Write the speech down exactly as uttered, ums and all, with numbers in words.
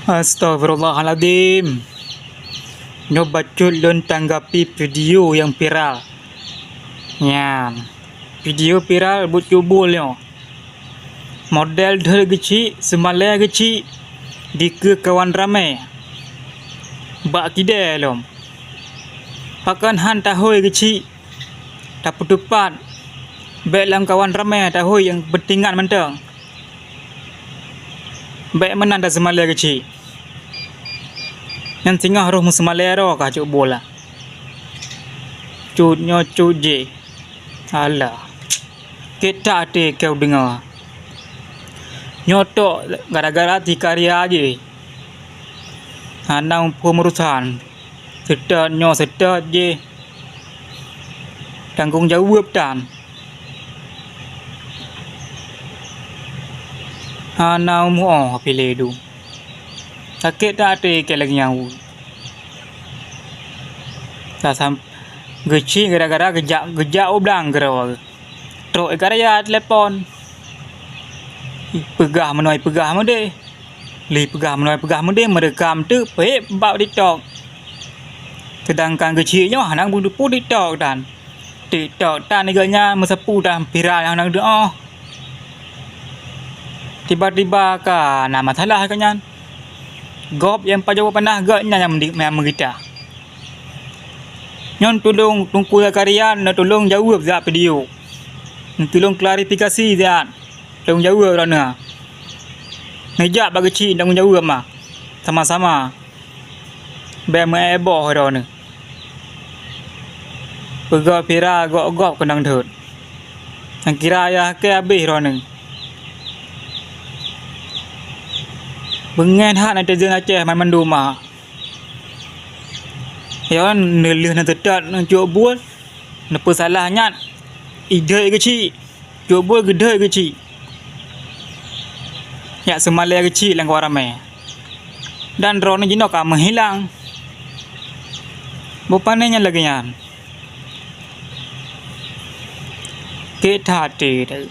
Astagfirullahaladzim. Nyoe bacut lôn tanggapi video nyang viral nyan. Video viral buet Cut Bul nyoe. Model deuh geuchik, seumalée geuchik, dikeue kawan ramé. Bak kidée lom. Pakon han tahôi geuchik, tapeuteupat, bék lam kawan ramé tahôi nyang peunteng nyan mantong. Bék meunan taseumalée geuchik. Nyan singoh roh meuseumalée droe ka Cut Bul lah. Cut nyoe cut jih. Alah. Kita até keu deungoe. Nyoe tok gara-gara si Karya jih. Hana muphom urosan. Seutôt nyoe seutôt jih. Tanggong jaweueb tan. Hana umuoh piléh dum. Sakét that até keu lagée nyan. Tasam geuchik gara-gara geujak, geujak u blang keudroe. Trok i Karya telepon. Peugah meunoe peugah meudeh. Lé peugah meunoe peugah meudeh, meurekam teuk peuék bak TikTok. Seudangkan geuchik nyoe hana geupeu TikTok tan. TikTok tan geuh nyan meusapeue tan viral nyang na deuh. Tiba-tiba ka na masalah keu nyan. Gob nyang pajoh panah geuh nyan nyang meudi-, nyang meugita. Nyoe tulông Teungku Zakaria neutulông jaweueb siat video. Neutulông klarifikasi siat. Tanggung jaweueb droeneuh. Neujak bak geuchik tanggung jaweueb ma. Sama-sama. Bék meu-ék boh droeneuh. Peugah viral gob-gob keunong deuet. Nyang kira yah keu habéh droeneuh. Beungéh that netizen Aceh banmandum ma. Nyoe neulheueh neuteutôt neucok buet, neupeusalah nyan ideh geuchik. Cut Bul geudeh geuchik. Jak seumalée geuchik lam kawan ramé. Dan droeneuh jinoe ka meuhilang. Bukon nyan lagée nyan. Keu that até.